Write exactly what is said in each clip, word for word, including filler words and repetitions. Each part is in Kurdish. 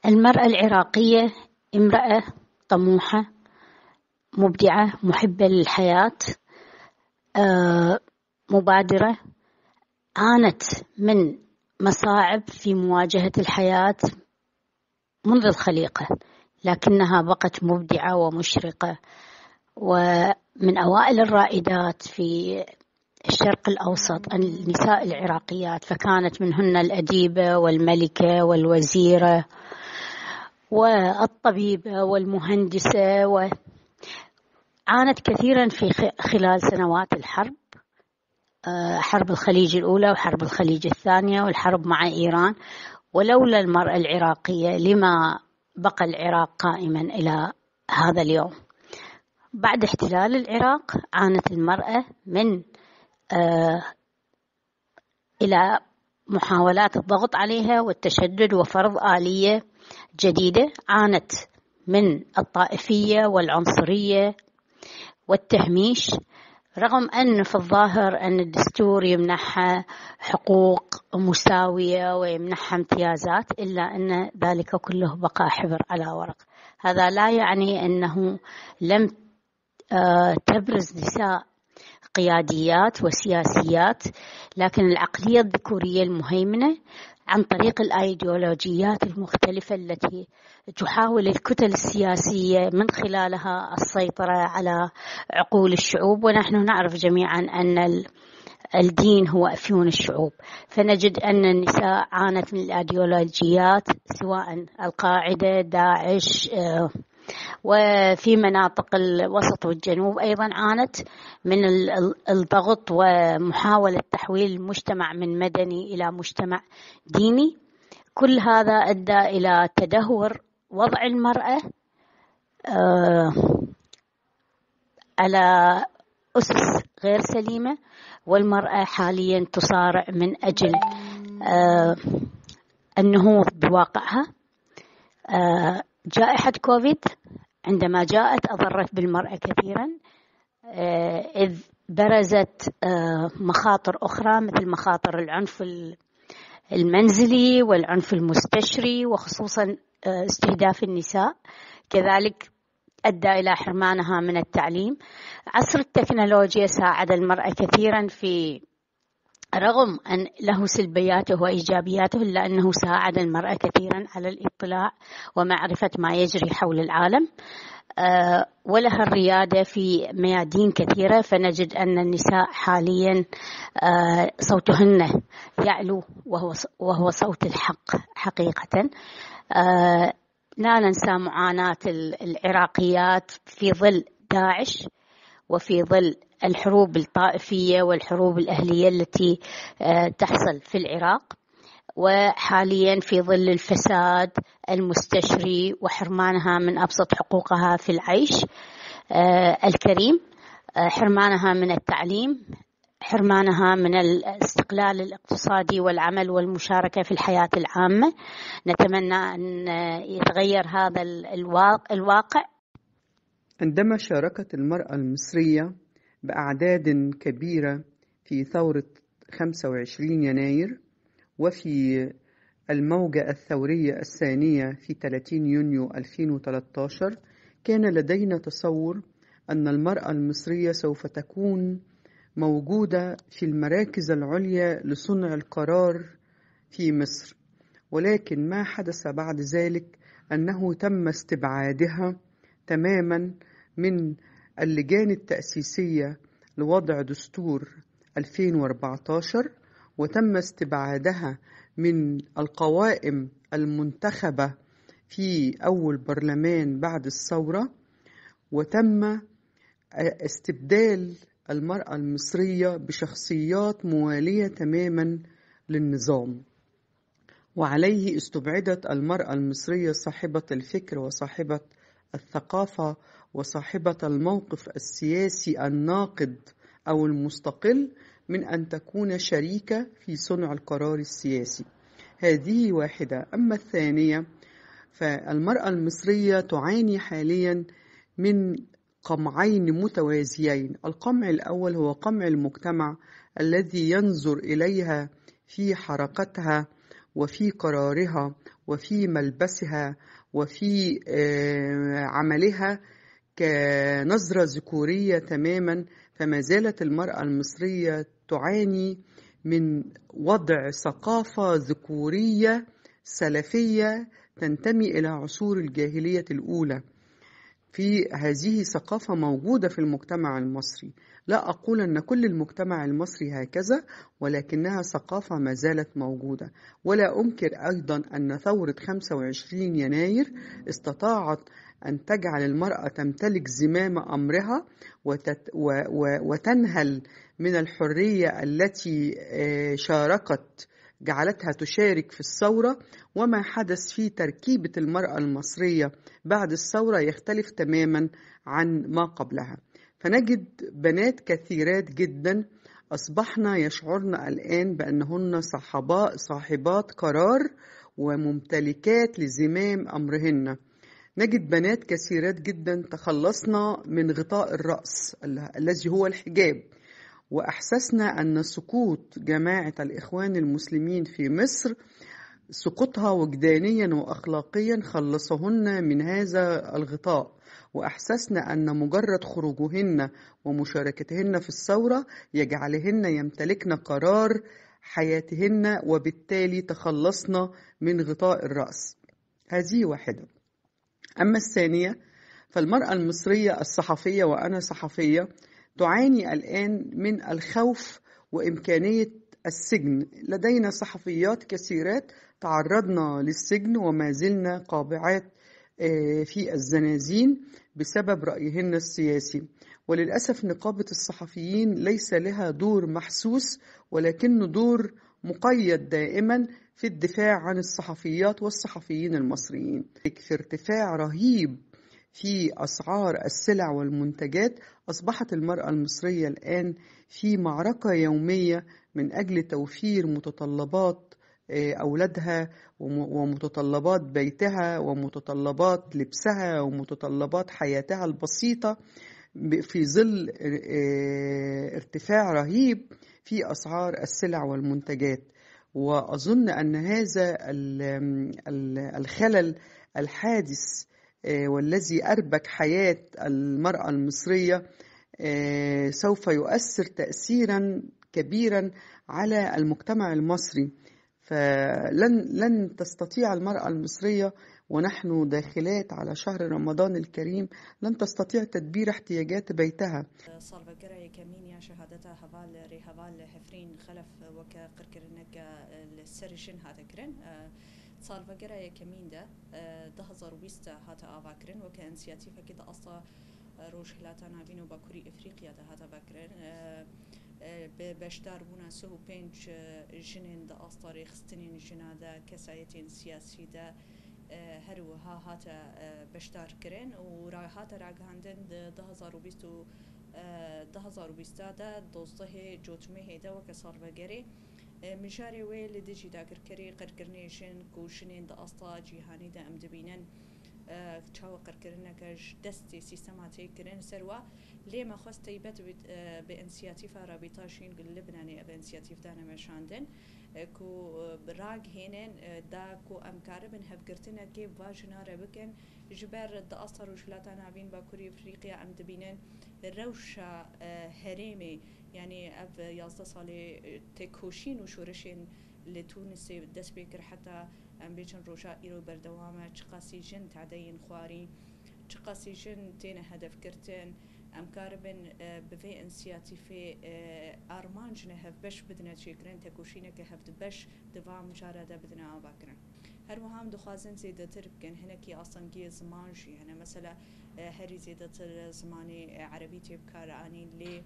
المرأة العراقية امرأة طموحة، مبدعة، محبة للحياة، آه، مبادرة. عانت من مصاعب في مواجهة الحياة منذ الخليقة، لكنها بقت مبدعة ومشرقة، ومن أوائل الرائدات في الشرق الأوسط النساء العراقيات، فكانت منهن الأديبة والملكة والوزيرة والطبيبة والمهندسة، وعانت كثيرا في خ-، خلال سنوات الحرب، آه، حرب الخليج الأولى وحرب الخليج الثانية والحرب مع إيران. ولولا المرأة العراقية لما بقى العراق قائما إلى هذا اليوم. بعد احتلال العراق عانت المرأة من، آه، إلى محاولات الضغط عليها والتشدد وفرض آلية جديدة. عانت من الطائفية والعنصرية والتهميش، رغم أن في الظاهر أن الدستور يمنحها حقوق مساوية ويمنحها امتيازات، إلا أن ذلك كله بقى حبر على ورق. هذا لا يعني أنه لم، آه، تبرز نساء قياديات وسياسيات، لكن العقلية الذكورية المهيمنة عن طريق الأيديولوجيات المختلفة التي تحاول الكتل السياسية من خلالها السيطرة على عقول الشعوب. ونحن نعرف جميعا أن ال-، الدين هو أفيون الشعوب، فنجد أن النساء عانت من الأيديولوجيات، سواء القاعدة، داعش، آه، وفي مناطق الوسط والجنوب أيضًا عانت من ال-، ال-، الضغط ومحاولة تحويل المجتمع من مدني إلى مجتمع ديني. كل هذا أدى إلى تدهور وضع المرأة، آه، على أسس غير سليمة، والمرأة حاليًا تصارع من أجل، آه، النهوض بواقعها. آه، جائحة كوفيد عندما جاءت أضرت بالمرأة كثيرًا، آه، إذ برزت، آه، مخاطر أخرى مثل مخاطر العنف ال-، المنزلي والعنف المستشري، وخصوصًا، آه، استهداف النساء. كذلك أدى إلى حرمانها من التعليم. عصر التكنولوجيا ساعد المرأة كثيرًا في، رغم أن له سلبياته وإيجابياته، إلا أنه ساعد المرأة كثيرًا على الاطلاع ومعرفة ما يجري حول العالم. آه، ولها الريادة في ميادين كثيرة، فنجد أن النساء حاليًا، آه، صوتهن يعلو، وهو ص-، وهو صوت الحق حقيقة. آه، لا ننسى معاناة ال-، العراقيات في ظل داعش، وفي ظل الحروب الطائفية والحروب الأهلية التي، آه، تحصل في العراق، وحاليًا في ظل الفساد المستشري وحرمانها من أبسط حقوقها في العيش، آه، الكريم، آه، حرمانها من التعليم، حرمانها من الاستقلال الاقتصادي والعمل والمشاركة في الحياة العامة. نتمنى أن يتغير هذا ال-، الوا-، الواقع. عندما شاركت المرأة المصرية بأعداد كبيرة في ثورة خمسة وعشرين يناير وفي الموجة الثورية الثانية في ثلاثين يونيو ألفين وثلاثة عشر، كان لدينا تصور أن المرأة المصرية سوف تكون موجودة في المراكز العليا لصنع القرار في مصر، ولكن ما حدث بعد ذلك أنه تم استبعادها تمامًا من اللجان التأسيسية لوضع دستور ألفين وأربعتاشر، وتم استبعادها من القوائم المنتخبة في أول برلمان بعد الثورة، وتم استبدال المرأة المصرية بشخصيات موالية تمامًا للنظام. وعليه استبعدت المرأة المصرية صاحبة الفكر وصاحبة الثقافة وصاحبة الموقف السياسي الناقد أو المستقل من أن تكون شريكة في صنع القرار السياسي. هذه واحدة. أما الثانية، فالمرأة المصرية تعاني حاليًا من قمعين متوازيين. القمع الأول هو قمع المجتمع الذي ينظر إليها في حركتها وفي قرارها وفي ملبسها وفي، آه، عملها كنظرة ذكورية تمامًا، فما زالت المرأة المصرية تعاني من وضع ثقافة ذكورية سلفية تنتمي إلى عصور الجاهلية الأولى. في هذه ثقافة موجودة في المجتمع المصري. لا أقول أن كل المجتمع المصري هكذا، ولكنها ثقافة ما زالت موجودة. ولا أنكر أيضًا أن ثورة خمسة وعشرين يناير استطاعت أن تجعل المرأة تمتلك زمام أمرها وتت-، و-، و-، وتنهل من الحرية التي، آه، شاركت، جعلتها تشارك في الثورة. وما حدث في تركيبة المرأة المصرية بعد الثورة يختلف تمامًا عن ما قبلها. فنجد بنات كثيرات جدًا أصبحن يشعرن الآن بأنهن صاحبا-، صاحبات قرار وممتلكات لزمام أمرهن. نجد بنات كثيرات جدًا تخلصن من غطاء الرأس ال-، الذي هو الحجاب، وأحسسن أن سقوط جماعة الإخوان المسلمين في مصر، سقوطها وجدانيًا وأخلاقيًا، خلصهن من هذا الغطاء، وأحسسن أن مجرد خروجهن ومشاركتهن في الثورة يجعلهن يمتلكن قرار حياتهن، وبالتالي تخلصن من غطاء الرأس. هذه واحدة. أما الثانية، فالمرأة المصرية الصحفية، وأنا صحفية، تعاني الآن من الخوف وإمكانية السجن. لدينا صحفيات كثيرات تعرضن للسجن وما زلن قابعات، آه، في الزنازين بسبب رأيهن السياسي. وللأسف نقابة الصحفيين ليس لها دور محسوس، ولكنه دور مقيد دائمًا في الدفاع عن الصحفيات والصحفيين المصريين. في ارتفاع رهيب في أسعار السلع والمنتجات، أصبحت المرأة المصرية الآن في معركة يومية من أجل توفير متطلبات، آه، أولادها وم-، ومتطلبات بيتها ومتطلبات لبسها ومتطلبات حياتها البسيطة ب-، في ظل، آه، ارتفاع رهيب في أسعار السلع والمنتجات. وأظن أن هذا ال-، ال-، الخلل الحادث، آه، والذي أربك حياة المرأة المصرية، آه، سوف يؤثر تأثيرًا كبيرًا على المجتمع المصري. فلن، لن تستطيع المرأة المصرية، ونحن داخلات على شهر رمضان الكريم، لن تستطيع تدبير احتياجات بيتها. Salvegera yekemîn ya şehadeta heval rêheval Hefrîn Xelef weke qirkirineke li ser jin hate kirin. Salvegera yekemîn de, du hezar û bîst de hate avakirin, weke însiyatîfekê di asta Rojhilata Navîn û Bakurî Efrîqya de hate vekirin. Bi beşdarbûna sih û pênc jinên di asta rêxistinên jina de, kesayetên siyasî de, her wiha hate beşdarkirin û ra-, hate ragihandin di du hezar û bîst û, du hezar û bîst de, dozdehê Cotmehê de weke salvegerê. Mijarê wê li dijî dagirkerî, qirkirinê jin ku jinên di asta cîhanî de em dibînin, çawa qirkirineke ji destê sîstema tê kirin ser wa. Lê me xwest taybet bi, bi însiyatîfa Rabîta Jîn li Libnanê ev însiyatîf dane meşandin, ku ragihênin da ku em karibin hevgirtinekê va jina re bikin, ji ber di asta Rojhilata Navîn, Bakurî Efrîqya em dibînin rewşa, e, herêmê, yanî ev yazdeh salê, e, têkoşîn û şoreşên li Tûnisê dest pê kir heta, em bêjin, roja îro berdewam e. Çiqasî jin tadeyên xwarî, çiqasî jin têne hedefgirtin. Em karibin, e, bi vê însiyatîfê, e, armanc ne hevbeş bidine çêkirin, têkoşîneke hevdibeş di va mijara de bidine avakirin. Her wiha em dixwazin zêdetir bikin. Hinekî astengiyê ziman jî hene. Mesela, e, herî zêdetir zimanê, e, erebî tê bikaranîn, lê,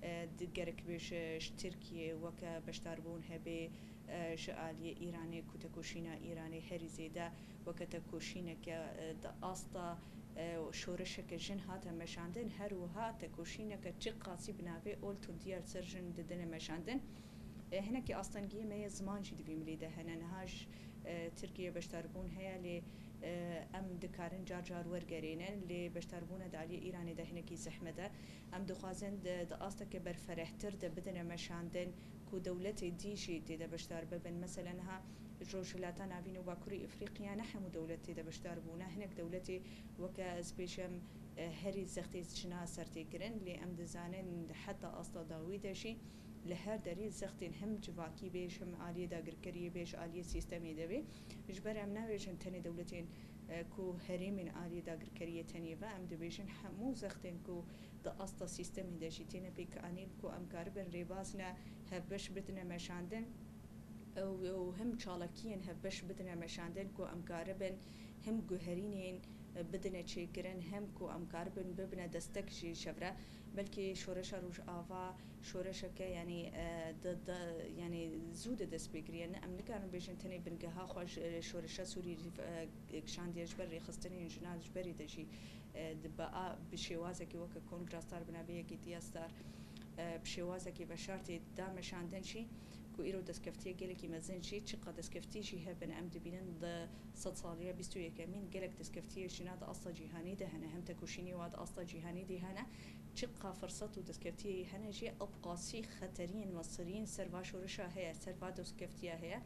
e, di gerek bê ji, ji Tirkiyê weke beşdarbûn hebê, e, ji aliyê Îranê ku tekoşîna Îranê herî zêde weke tekoşîneke, e, di asta, e, şoreşeke jin hate meşandin, her wiha tekoşîneke çiqasî bi navê ol tundiya li ser jin didine meşandin. E, hinekî astengiyê me yê ziman jî di vî milî de hene. Niha ji, e, Tirkiye beşdarbûn heye, lê, e, em dikarin car car wergerînin, lê beşdarbûna di aliyê Îranê de hinekî zehmet e. Em dixwazin di, di asteke berferehtir de bidine meşandin ku dewletê dî jî tê de beşdar bibin. Mesela niha Rojhilata Navîn û Bakurê Îfrîqiya ne hemû dewlet tê de beşdar bûne. Hinek dewletê weke ez bêjim, e, herî zextê jina ser tê kirin, lê em dizanin heta asta dawî de jî li her derî zextên hem civakî bê, ji hem aliyê dagirkeriyê bê, ji aliyê sîstemê de bê. Ji ber em nabêjin tenê dewletên, e, ku herêmên aliyê dagirkeriyê tenê ve, em dibêjin hemû zextên ku di asta sîstemê de jî têne pêkanîn ku em karibin rêbazine hevbeş bidine meşandin. Ew, ew hem çalakiyên hevbeş bidine meşandin ku em karibin hem guherînên bidine çêkirin, hem ku em karibin bibine destek jî ji hev re. Belkî Şoreşa Rojava şoreşeke, yanî, e, di, di, yanî zû di dest pê kiriye. Ne, em nikarin bêjin tenê bingeha xwe ji, e, şoreşa Sûrî rîf-, e, kişandiye ji ber rêxistinên jinan ji berî de jî, e, di bi a, bi şêwazekî weke Kongra Star, binavê Yekîtiya Star, e, bi şêwazekî veşartî da meşandin jî, ku îro destkeftiyê gelekî mezin jî, çiqa destkeftî jî hebin, em dibînin di sedsaliya bîst û yekemîn gelek destkeftiyê jina di asta cîhanî de hene, hem tekoşînê wa di asta cîhanî de hene, çiqa firsat û destkeftiyê hene jî, ew qasî xeteriyên mesiriyên ser va şoreşa heye, ser va destkeftiyê heye.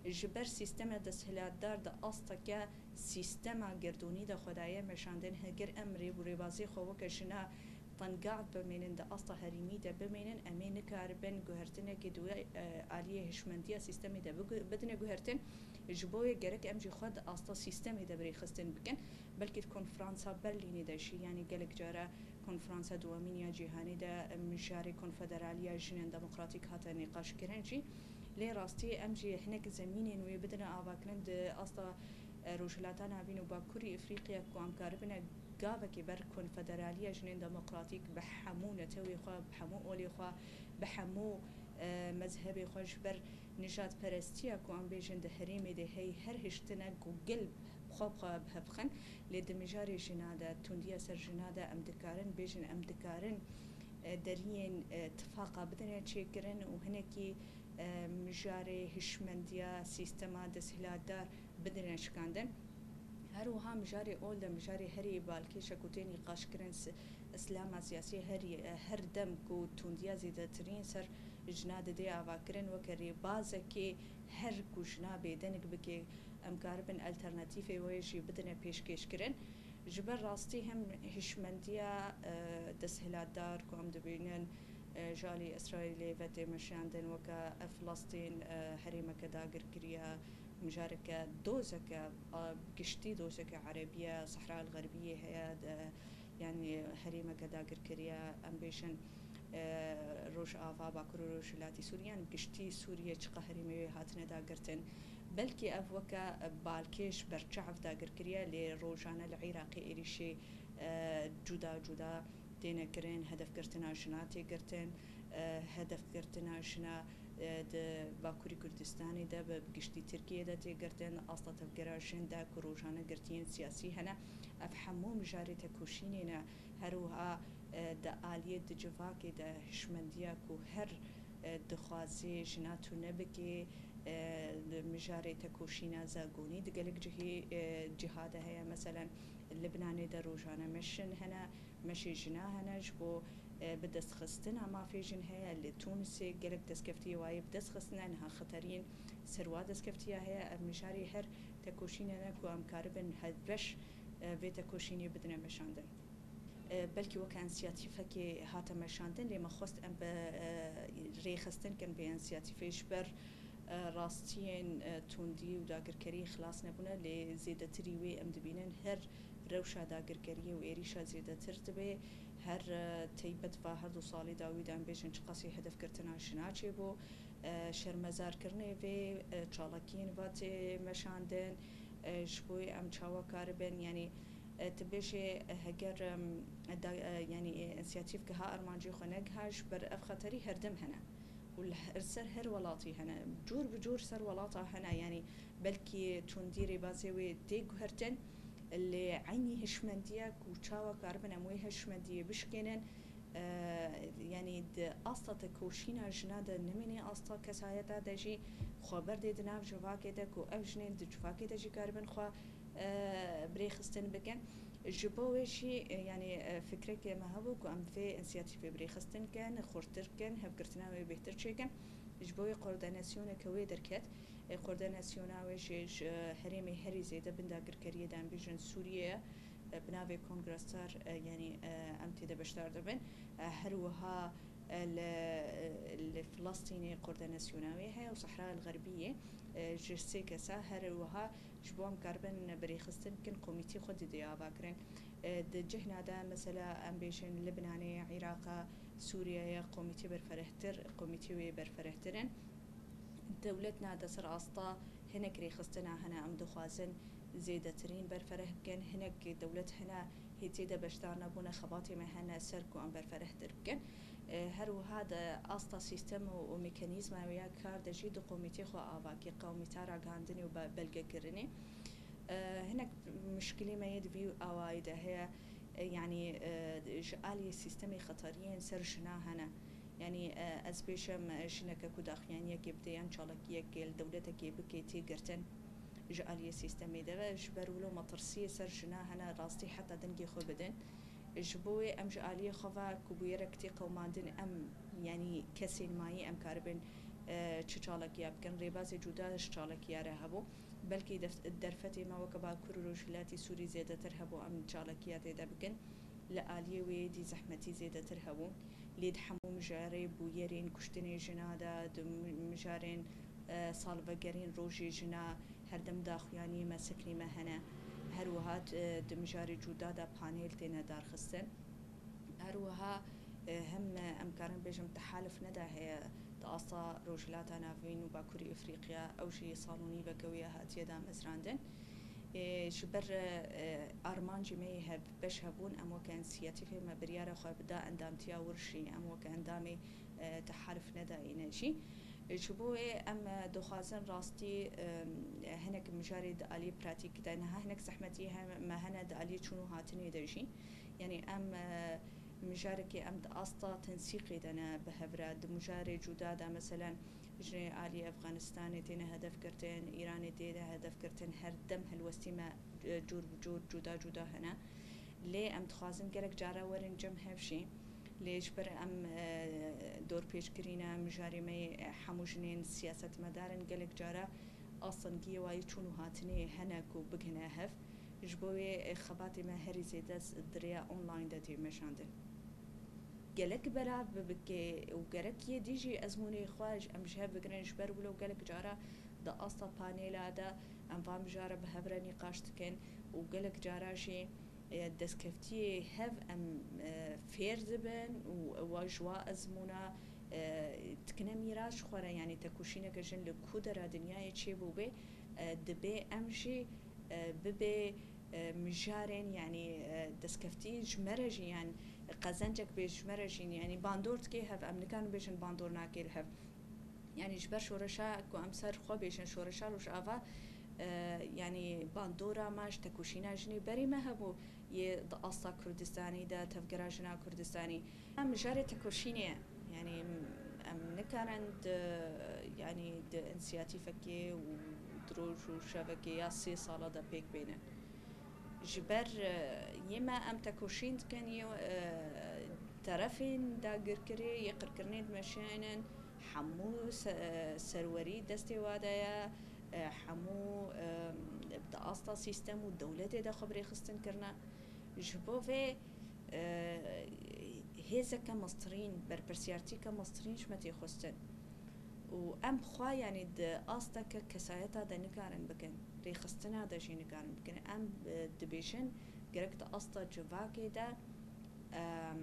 Ji ber sîstema desthilatdar di asteke sîstema gerdûnî de xwe daye meşandin. Heger em rêv û rêbazê xwe weke jina tengav bimênin, di asta herêmî de bimênin, em ê nikaribin guhertinekê di wê, e, aliyê hişmendiya sîstemê de bigu-, bidine guhertin. Ji bo yê gerek em jî xwe di asta sîstemê de birêxistin bikin. Belkî di konferansa Berlînê de jî, yanî gelek cara konferansa duyemîn ya cîhanê de, e, mijarê konfederaliya jinên demokratîk hate nîqaşkirin jî. Lê rastî em jî hinek zemînên wê bidine avakirin di asta, e, Rojhilata Navîn û Bakurî Îfrîqiya ku em karibine gavekê ber konfederaliya jinên demokratîk bi hemû netewê xwe, bi hemû olê xwe, bi hemû, e, mezhebê xwe, ji ber nijadperestiya ku em bêjin di herêmê de heyî her hiştinek ku gel bi xwe bi xwe bi hev xin, lê di mijarê jina de, tundiya ser jina de em dikarin bêjin, em dikarin, e, deriyên, e, tifaqa bidine çêkirin û hinekî, e, mijarê hişmendiya sîstema desthilatdar bidine şikandin. Her wiha mijarê ol de, mijarê herî balkêş e ku tê nîqaşkirin, si-, îslama siyasî herî, e, her dem ku tundiya zêdetirîn ser jina didê avakirin weke rêbazekê her ku jina bêdeng bike, em karibin alternatîfê wê jî bidine pêşkêşkirin. Ji ber rastî hem hişmendiya, e, desthilatdar ku em dibînin, e, ji alî Îsraîlê ve tê meşandin, weke ev Filistîn, e, herêmeke dagirkirî ye, mijareke dozeke, e, giştî dozeke erebî ye, Sehra El Xerbiyê heye, de, yanî herêmeke dagirkirî ye, em bêjin, e, Rojava, Bakur û Rojhilatî Sûriye, yanî giştî Sûriye çiqa herêmê wê hatine dagirtin. Belkî ev weke balkêş berçav dagirkirî ye, lê rojane li Iraqê êrîşê, e, cuda cuda têne kirin, hedefgirtina jina tê girtin, e, hedefgirtina jina, e, di Bakurî Kurdistanê de, bi giştî Tirkiyê de tê girtin, asta tevgera jin de ku rojane girtiyên siyasî hene. Ev hemû mijarê tekoşînê ne. Her wiha, e, di aliyê di civakê de hişmendiya ku her, e, dixwazê jina tune bike, e, di mijarê tekoşîna zagonî di gelek cihê, e, ciha de heye. Meselen, Libnanê de rojane meşin hene, meşê jina hene ji bo, e, bidestxistina mafê jin heye. Li Tûnisê gelek destkeftiyê wayê bi dest xistine, niha xeteriyên ser wa destkeftiya heye. Ev mijarê her tekoşîne ne ku em karibin hevbeş, e, vê tekoşînê bidine meşandin. E, belkî weke însiyatîfekê hate meşandin, lê me xwest em bi, e, rêxistin kin vê însiyatîfê ji ber, e, rastiyên, e, tundî û dagirkeriyê xilas nebûne, lê zêdetirî wê em dibînin her rewşa dagirkeriyê û êrîşa zêdetir dibe. Her, e, teybet va her du salî dawî de em bêjin çiqasî hedefgirtina jina çêbû, e, şermezarkirinê vê, e, çalakiyên va tê meşandin, e, ji bo em çawa karibin, yanî, e, tu bêjê, e, heger, em, da, e, yanî, e, însiyatîf giha armancê xwe negiha, ji ber ev xeterî her dem hene. Û li her, ser her welatî hene. Cûr bi cûr ser welata hene. Yanî belkî tundî rêbazê wê tê guhertin, lê eynî hişmendiye ku çawa karibin em wê hişmendiyê bişkênin, e, yanî di asta tekoşîna jina de nemîne, asta kesayeta de jî xwe berdê di nav civakê de ku ev jinên di civakê de jî karibin xwe, e, birêxistin bikin. Ji bo wê jî, e, yanî, e, fikrekê me hebû ku em vê însiyatîfê birêxistin kin, xurtir kin, hevgirtina wê bêhtir çêkin. Ji bo wê koordînasyoneke wê derket, Koordînasyona wê jî ji herêmê herî zêde bin dagirkeriyê de em bêjin Sûriye ye. Bi navê Kongrestar, e, yanî, e, em tê de beşdar dibin. E, her wiha, e, li, li Filistînê koordînasyona wê heye û Sehra El Xerbiyê, e, ji sê kesa her wiha ji bo em karibin bi rêxistin bikin, komîtê xwe dide ava kirin. E, di cihna de mesela em bêjin Libnanê, Îraqa, Sûriyeyê komîtê berferehtir, komîtê wê berferehtir in. Dewletna de ser asta hinek rêxistina hene, em dixwazin zêdetirîn berfereh bikin. Hinek dewlet hene hê tê de beşdar nebûne, xebatê me hene ser ku em berferehtir bikin. E, her wiha di asta sîstem û, û mekanîzma wê ya kar de jî du komîtê xwe ava kir, komîta ragihandinê û be-, belgekirinê. E, hinek muşkilê me yê di vî awayî de heye. E, yanî, e, ji aliyê sîstemê xeteriyên ser jina hene. Yanî, e, ez bêjim, e, jineke ku daxuyaniyekê bidê yan çalakiyekê li dewletekê bikê tê girtin ji aliyê sîstemê de ve, ji ber wilo metirsiyê ser jina hene rastî heta dengê xwe bidin. Ji bo wê em ji aliyê xwe ve ku bûyerek tê qewimandin em, yanî kesên mayî em karibin, e, çi çalakiya bikin, rêbazê cuda ji çalakiya re hebû. Belkî def-, derfetê me weke Bakur û Rojhilatî Sûrî zêdetir hebû em çalakiya tê de bikin. Li aliyê wê yê dî zehmetî zêdetir hebûn. Lê di hemû mijarê bûyerên kuştinê jina de, di mi-, mijarên, e, salvegerên rojê jina, her dem daxuyaniyê me, sekinê me hene. Her wiha, e, di mijarê cuda de panel têne darxistin. Her wiha, e, hem, e, em karin bêjim tehalif neda heye di asta Rojhilata Navîn û Bakurê Efrîqiya, ew jî salonî veke wê hatiye damezrandin. E, ji ber, e, armancê me yê hev beş hebûn, em weke însiyatîfê me biryara xwe bi da endamtiya wir jî, em weke endamê, e, tehalif nedayîne jî. E, ji bo wê em, e, dixwazin rastî, e, hinek mijarê di aliyê pratîk de, niha hinek zehmetî he-, me hene di aliyê çûn û hatinê de jî. Yanî em, e, mijarekê em di asta tensîqê de ne bi hev re, di mijarê cuda de, meselen, ji aliyê Efxanistanê têne hedef girtin, Îranê têne hedef girtin, her dem helwestî me, e, cûr bi cûr, cuda cuda hene. Lê em dixwazin gelek cara werin cem hev jî. Lê ji ber em, e, dorpêçkirî ne, mijarê me yê, e, hemû jinên siyasetmedar in, gelek cara astengiyê wa yê çûn û hatinê hene ku bigihine hev. Ji bo wê, e, xebatê me herî zêde s-, di rêya online de tê meşandin. Gelek belav bibike û gerek yê dî jî ezmûnê xwe ji, em ji hev bigirin, ji ber wilo gelek cara di asta panêla de em van mijara bi hev re nîqaş dikin û gelek cara jî, e, destkeftiyê hev em, e, fêr dibin û wa ji wa ezmûna, e, dikine mîras ji xwe re, yanî tekoşîneke jin li ku dera dinyayê çêbûbe, e, dibê em jî, e, bibe, e, mijarên, yanî, e, destkeftî ji me re jî, yan qezencek bê ji me re jî, yanî bandor dike hev, em nikarin bêjin bandor nake li hev. Yanî ji ber şoreşa ku em ser xwe bêjin, şoreşa Rojava, e, yanî bandora me ji tekoşîna jinê berî me hebû yê di asta Kurdistanî de, tevgera jina Kurdistanî. Em mijarê tekoşînê ye. Yanî em nikarin di, yanî di însiyatîfekê û di roj û şevekê ya sê sala de pêk bênin. Ji ber, e, yê me em tekoşîn dikin, yê, e, terefên dagirkirê, yê qirkirinê dimeşînin, hemû se-, e, serwerî destê wa de ye, e, hemû, e, di asta sîstem û dewletê de xwe bi rêxistin kirine. Ji bo vê, e, hêzeke mestirîn, berpirsiyartîke mestirîn ji me tê xwestin. Û em xwe, yanî di asteke kesayeta de nikarin bikin, rêxistina de jî nikarin bikin. Em, e, dibêjin, gerek di asta civakê de, em,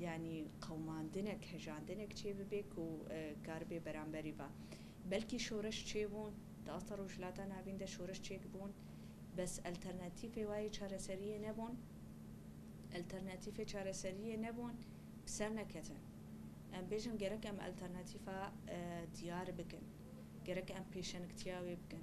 yanî qewmandinek, hejandinek çê bibe ku, e, karibe beramberî va. Belkî şoreş çêbûn, di asta Rojhilata Navîn de şoreş çêkbûn, bes alternatîfê wa yê çareseriyê nebûn. Alternatîfê çareseriyê nebûn, bi ser neketin. Em bêjin gerek em alternatîfa, e, diyar bikin. Gerek em pêşeniktiya wê bikin.